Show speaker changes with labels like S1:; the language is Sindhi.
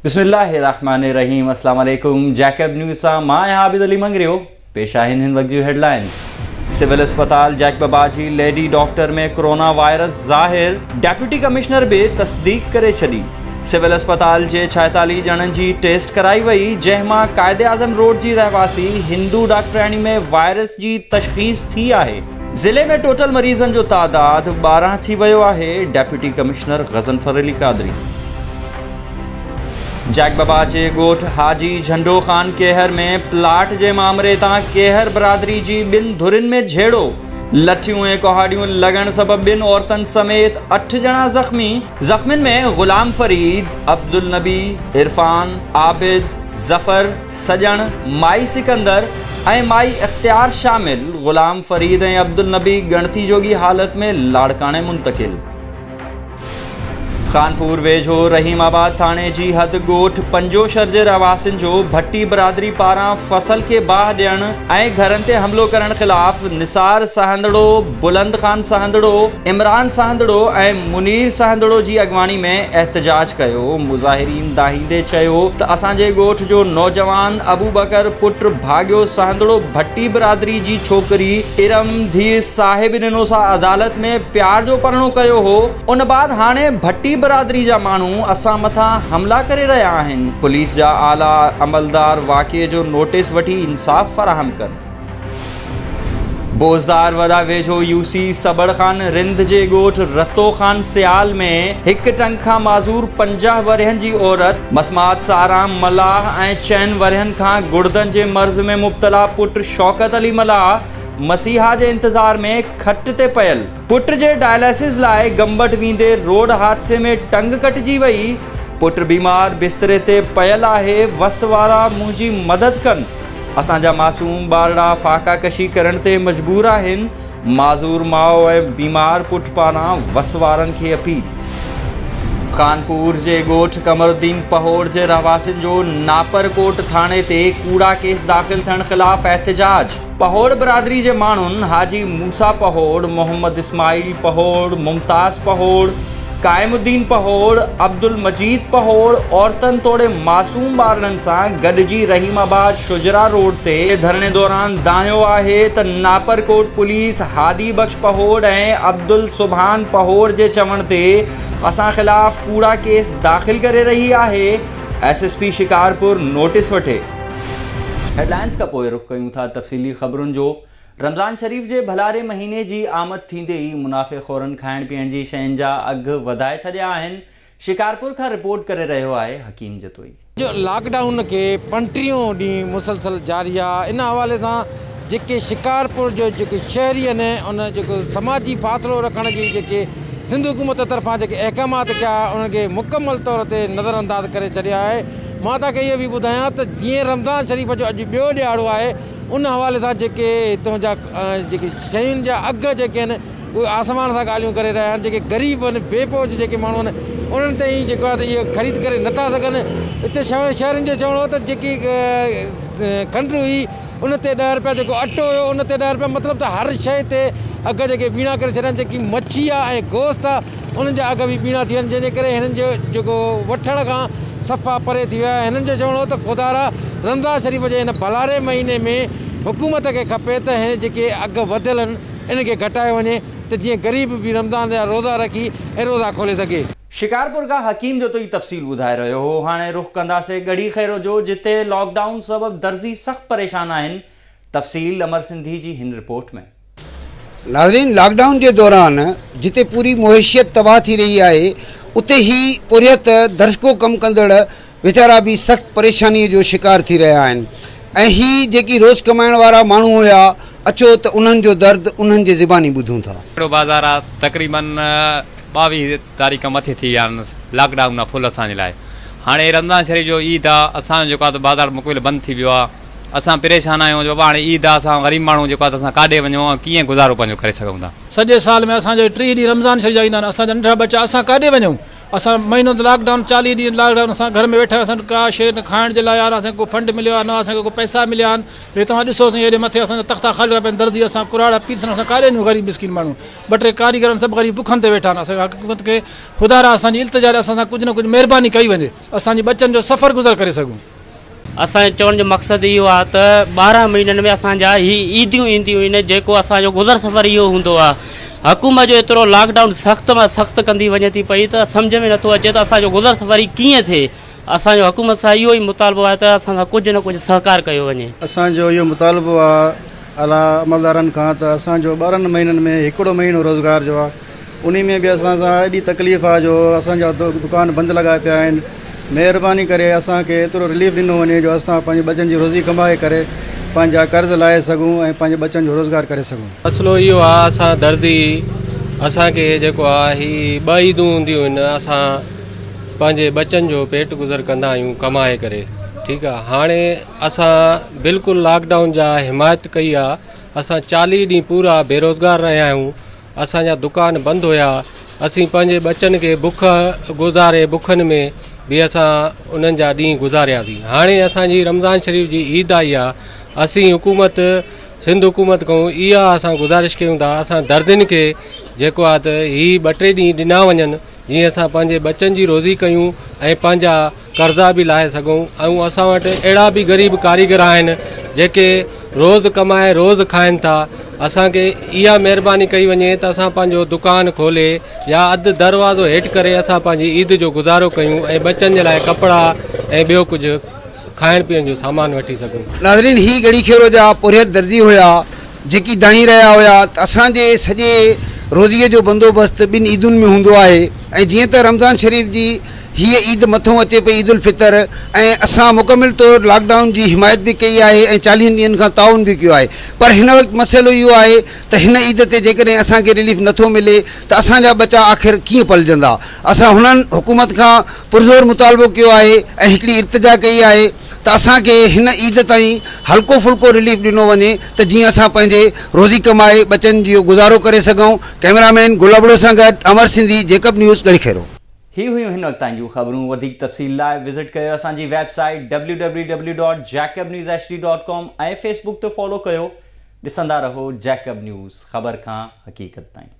S1: بسم الله الرحمٰن الرحيم السلام عليڪم جيڪب نيوز سان مان آهيان عابد علي مڱريو پيش آهن هن وقت جون هيڊلائنز. سول اسپتال جيڪب آباد جي ليڊي ڊاڪٽر ۾ ڪورونا وائرس ظاهر، ڊيپوٽي ڪمشنر به تصديق ڪري ڇڏي. سول اسپتال جي 46 ڄڻن جي ٽيسٽ ڪرائي وئي، جنهن مان قائداعظم روڊ جي رهواسي هندو ڊاڪٽرياڻي ۾ وائرس جي تشخيص ٿي آهي. ضلعي ۾ ٽوٽل مريضن جو تعداد 12 ٿي ويو آهي، deputy commissioner Ghazanfar Ali Qadri. Jacob آباد جي ڳوٺ حاجي جهنڊو خان ڪيهر ۾ پلاٽ جي مامري تان ڪيهر برادري جي ٻن ڌرين ۾ جهيڙو، لٺيون ۽ ڪهاڙيون لڳڻ سبب ٻن عورتن سميت 8 ڄڻا زخمي، زخمين ۾ غلام فريد، عبدالنبي، عرفان، عابد، ظفر، سڄڻ، مائي سڪندر ۽ مائي اختيار شامل، غلام فريد ۽ عبدالنبي ڳڻتي جوڳي حالت ۾ لاڙڪاڻي منتقل. خانپور ويجهو رحيم آباد ٿاڻي جي حد ڳوٺ پنجوشر جي رهواسين جو ڀٽي برادري پاران فصل کي باهه ڏيڻ ۽ گهرن تي حملو ڪرڻ خلاف نثار سهندڙو، بلند خان سهندڙو، عمران سهندڙو ۽ منير سهندڙو جي اڳواڻي ۾ احتجاج ڪيو. مظاهرين دانهيندي چيو ته اسان جي ڳوٺ جو نوجوان ابوبڪر پٽ ڀاڳيو سهندڙو ڀٽي برادري جي ڇوڪري ارم ڌيء صاحب ڏنو سان عدالت ۾ پيار جو پرڻو ڪيو هو، ان بعد هاڻي ڀٽي برادري جا ماڻهو اسان مٿان حملا ڪري رهيا آهن، پوليس جا اعليٰ عملدار واقعي جو نوٽيس وٺي انصاف فراهم ڪن. بوزدار وڏا ويجهو يو سي سٻڙ خان رند جي ڳوٺ رتو خان سيال ۾ هڪ ٽنگ کان معذور 50 ورهين جي عورت مسمات ساران ملاح ۽ 4 ورهين کان گڙدن جي مرض ۾ مبتلا پٽ شوڪت علي ملاح مسيحا جي انتظار ۾ کٽ تي پيل پٽ جي ڊائلاسز لاء گمبٽ ويندي روڊ حادثي ۾ ٽنگ ڪٽجي وئي، پٽ بيمار بستري تي پيل آهي، وس وارا منهنجي مدد ڪن، اسان جا معصوم ٻارڙا فاقا ڪشي ڪرڻ تي مجبور آهن، معذور ماء ۽ بيمار پٽ پاران وس وارن کي اپيل. خانپور جي ڳوٺ قمرالدين پهوڙ جي رهواسين جو ناپر ڪوٽ ٿاڻي تي ڪوڙا ڪيس داخل ٿيڻ خلاف احتجاج. پهوڙ برادري جي ماڻهن حاجي موسيٰ پهوڙ، محمد اسماعيل پهوڙ، ممتاز پهوڙ، قائم الدين پهوڙ، عبدالمجيد پهوڙ عورتن توڙي معصوم ٻارڙن سان گڏجي رحيم آباد شجرا روڊ تي ڌرڻي دوران دانهيو آهي ته ناپر ڪوٽ پوليس هادي بخش پهوڙ ۽ عبدالسبحان پهوڙ جي چوڻ تي اسان خلاف ڪوڙا ڪيس داخل ڪري رهي آهي، S S P Shikarpur notice وٺي. هيڊلائنز کان پوء رخ ڪيون ٿا تفصيلي خبرن جو. رمضان شريف جي ڀلاري مهيني جي آمد ٿيندي ئي منافعي خورن کائڻ پيئڻ جي شين جا اگهه وڌائي ڇڏيا آهن. شڪارپور کان رپورٽ ڪري رهيو آهي حڪيم جتوئي.
S2: جو لاڪ ڊائون کي 35 ڏينهن مسلسل جاري آ ان حوالي سان جيڪي شڪارپور جو جيڪي شهري آهن ان جيڪو سماجي فاصلو رکڻ جي جيڪي سنڌ حڪومت طرفان جيڪي احڪامات ڪيا انهن کي مڪمل طور تي نظر انداز ڪري ڇڏيو آهي مان توهان کي اهو به ٻڌايان ته جيئن رمضان شريف جو اڄ ٻيو ڏهاڙو آهي ان حوالي سان جيڪي هتون جا جيڪي شين جا اگهه جيڪي آهن اهي آسمان سان ڳالهيون ڪري رهيا آهن جيڪي غريب آهن بي پهچ جيڪي ماڻهو آهن انهن تائين جيڪو آهي ته اهي خريد ڪري نٿا سگهن هتي شهرين جو چوڻ هو ته جيڪي کنڊ هئي ان تي 10 رپيا جيڪو اٽو هيو ان تي 10 رپيا مطلب ته هر شيء تي اگهه جيڪي ٻيڻا ڪري ڇڏيا آهن جيڪي مڇي آهي ۽ گوشت آهي انهن جا اگهه به ٻيڻا ٿي ويا آهن جنهن جي ڪري هنن جو جيڪو وٺڻ کان صفا پري ٿي ويا آهي هنن جو چوڻ هو ته خدارا رمضان شريف جي هن ڀلاري مهيني ۾ حڪومت کي کپي ته هن جيڪي اگهه وڌيل آهن انهن کي گهٽايو وڃي ته جيئن غريب به رمضان جا روزا رکي ۽ روزا کولي سگهي.
S1: شڪارپور کان حڪيم جتوئي تفصيل ٻڌائي رهيو هو. هاڻي رخ ڪنداسين ڳڙهي خيرو جو جتي لاڪ ڊائون سبب درزي سخت پريشان آهن. تفصيل امر سنڌي جي هن رپورٽ ۾.
S3: ناظرين لاڪ ڊائون جي دوران جتي پوري معيشت تباهه ٿي رهي آهي اتي هي پورهيت درزڪو ڪم ڪندڙ ويچارا به سخت پريشاني جو شڪار ٿي رهيا آهن ۽ هي جيڪي روز ڪمائڻ وارا ماڻهو هيا اچو ته انهن جو درد انهن جي زباني ٻڌون ٿا.
S4: اهڙو بازار آ تقريبن 22 تاريخ کان مٿي ٿي ويا آهن لاڪ ڊائون آ فل اسان جي لاء هاڻي رمضان شريف جو عيد آ اسان جو جيڪو آ ته بازار مڪمل بند ٿي ويو آ اسان پريشان آهيون جو بابا هاڻي عيد آ اسان غريب ماڻهو جيڪو آ ته اسان ڪاڏي وڃون ۽ ڪيئن گذارو پنهنجو ڪري سگهون ٿا.
S5: سڄي سال ۾ اسان جو 30 ڏينهن رمضان شريف جا ايندا آهن اسان جا ننڍڙا ٻچا اسان ڪاڏي وڃون. اسان مهينو لاڪ ڊائون 40 ڏينهن لاڪ ڊائون اسان گهر ۾ ويٺا آهيون اسان وٽ ڪا شيء نه کائڻ جي لاء آهي نه اسان کي ڪو فنڊ مليو آهي نه اسان کي ڪو پئسا مليا آهن. هي توهان ڏسو سائين هيڏي مٿي اسان جا تختا خالي پيا آهن درزي اسان ڪراڙا پيرسن اسان ڪاڏي وڃون غريب مسڪين ماڻهو ٻه ٽي ڪاريگر آهن سڀ غريب بکن تي ويٺا آهن اسان کي حڪومت کي خدارا اسان جي التجا آهي اسان سان ڪجهه نه ڪجهه مهرباني ڪئي وڃي اسان جي ٻچن جو سفر گذر ڪري سگهون.
S6: اسان جي چوڻ جو مقصد اهو آهي ته 12 مهينن ۾ اسان جا هي عيديون اينديون آهن جيڪو اسان جو گذر سفر اهو هوندو آهي حڪومت جو ايترو لاڪ ڊائون سخت مان سخت ڪندي وڃي ٿي پئي ته سمجهه ۾ نٿو اچي ته اسان جو گذر سفر هي ڪيئن ٿئي اسان جو حڪومت سان اهو ئي مطالبو آهي ته اسان سان ڪجهه نه ڪجهه سهڪار ڪيو وڃي.
S7: اسان جو اهو مطالبو آهي اعليٰ عملدارن کان ته اسان جو 12 مهينن ۾ هڪڙو مهينو روزگار جو آهي انهي ۾ به اسان سان ايڏي تڪليف آهي جو اسان جا دڪان بند لڳا پيا آهن مهرباني ڪري اسان کي ايترو رليف ڏنو وڃي جو اسان پنهنجي ٻچن جي روزي ڪمائي ڪري پنهنجا قرض لاهي سگهون ۽ پنهنجي ٻچن جو روزگار ڪري سگهون.
S8: مسئلو اهو آهي اسان درزي اسان کي جيڪو آهي هي ٻه عيدون هونديون آهن اسان پنهنجي ٻچن جو پيٽ گذر ڪندا آهيون ڪمائي ڪري ٺيڪ آهي هاڻي اسان بلڪل لاڪ ڊائون جا حمايت ڪئي آهي اسان 40 ڏينهن پورا بيروزگار رهيا آهيون اسان جا دڪان بند هيا اسين پنهنجي ٻچن کي بک گذاري بکن ۾ به اسان انهن جا ڏينهن گذارياسين هاڻي اسان جي رمضان شريف جي عيد آئي آ اسين حڪومت سنڌ حڪومت کان اها اسان گذارش ڪيون ٿا اسان دردين کي جيڪو آ ته هي ٻه ٽي ڏينهن ڏنا وڃن جيئن اسان پنهنجي ٻچن جي روزي ڪيون ۽ پنهنجا قرضا به لاهي سگهون ۽ اسان وٽ اهڙا به غريب ڪاريگر آهن جيڪي روز ڪمائي روز کائن ٿا اسان کي اها مهرباني ڪئي وڃي ته اسان پنهنجو دڪان کولي يا اڌ دروازو هيٺ ڪري اسان پنهنجي عيد جو گذارو ڪيون ۽ ٻچن جي لاء ڪپڙا ۽ ٻيو ڪجهه کائڻ پيئڻ جو سامان وٺي سگهون.
S3: ناظرين هي ڳڙهي خيرو جا پورهيت درزي هيا جيڪي دانهين رهيا هيا ته اسان جي سڄي روزيء جو بندوبست ٻن عيدن ۾ هوندو آهي ۽ جيئن ته رمضان شريف جي هيء عيد مٿون اچي پئي عيد الفطر ۽ اسان مڪمل طور لاڪ ڊائون جي حمايت به ڪئي آهي ۽ 40 ڏينهن کان تعاون به ڪيو آهي پر هن وقت مسئلو اهو آهي ته هن عيد تي جيڪڏهن اسان کي رليف نٿو ملي ته اسان جا ٻچا آخر ڪيئن پلجندا اسان هنن حڪومت کان پرزور مطالبو ڪيو آهي ۽ هڪڙي التجا ڪئي آهي ته اسان کي هن عيد تائين هلڪو ڦلڪو رليف ڏنو وڃي ته جيئن اسان پنهنجي روزي ڪمائي ٻچن جو گذارو ڪري سگهون، ڪئميرا مين گل ابڙو سان گڏ امر سنڌي، جيڪب نيوز، ڳڙهي خيرو.
S1: هي هيون هن وقت تائين جون خبرون وڌيڪ تفصيل لاء وزٽ ڪيو اسان جي web site www.jacobnewshd.com ۽ Facebook تي فالو ڪيو ڏسندا رهو جيڪب نيوز خبر کان حقيقت تائين.